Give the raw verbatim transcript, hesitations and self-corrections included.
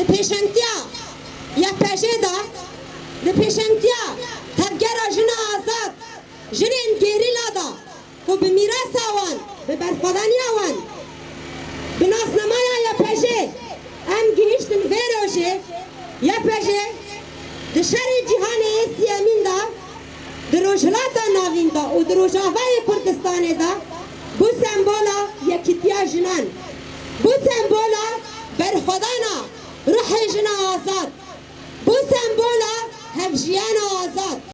Di pêşengtiya Y P J de, di pêşengtiya Tevgera Jina Azad, jinên gerîla de ku bi mîrasa wan, bi berxwedaniya wan, bi nasnameya Y P J em gihîştin vê rojê. Y P J di şerê cîhanê yê sêyemîn de, di Rojhilata Navîn de û di Rojavayê Kurdistanê de bû sembola yekîtiya jinan, bû sembola berxwedana ruhê jina azad, bû sembola hevjiyana azad.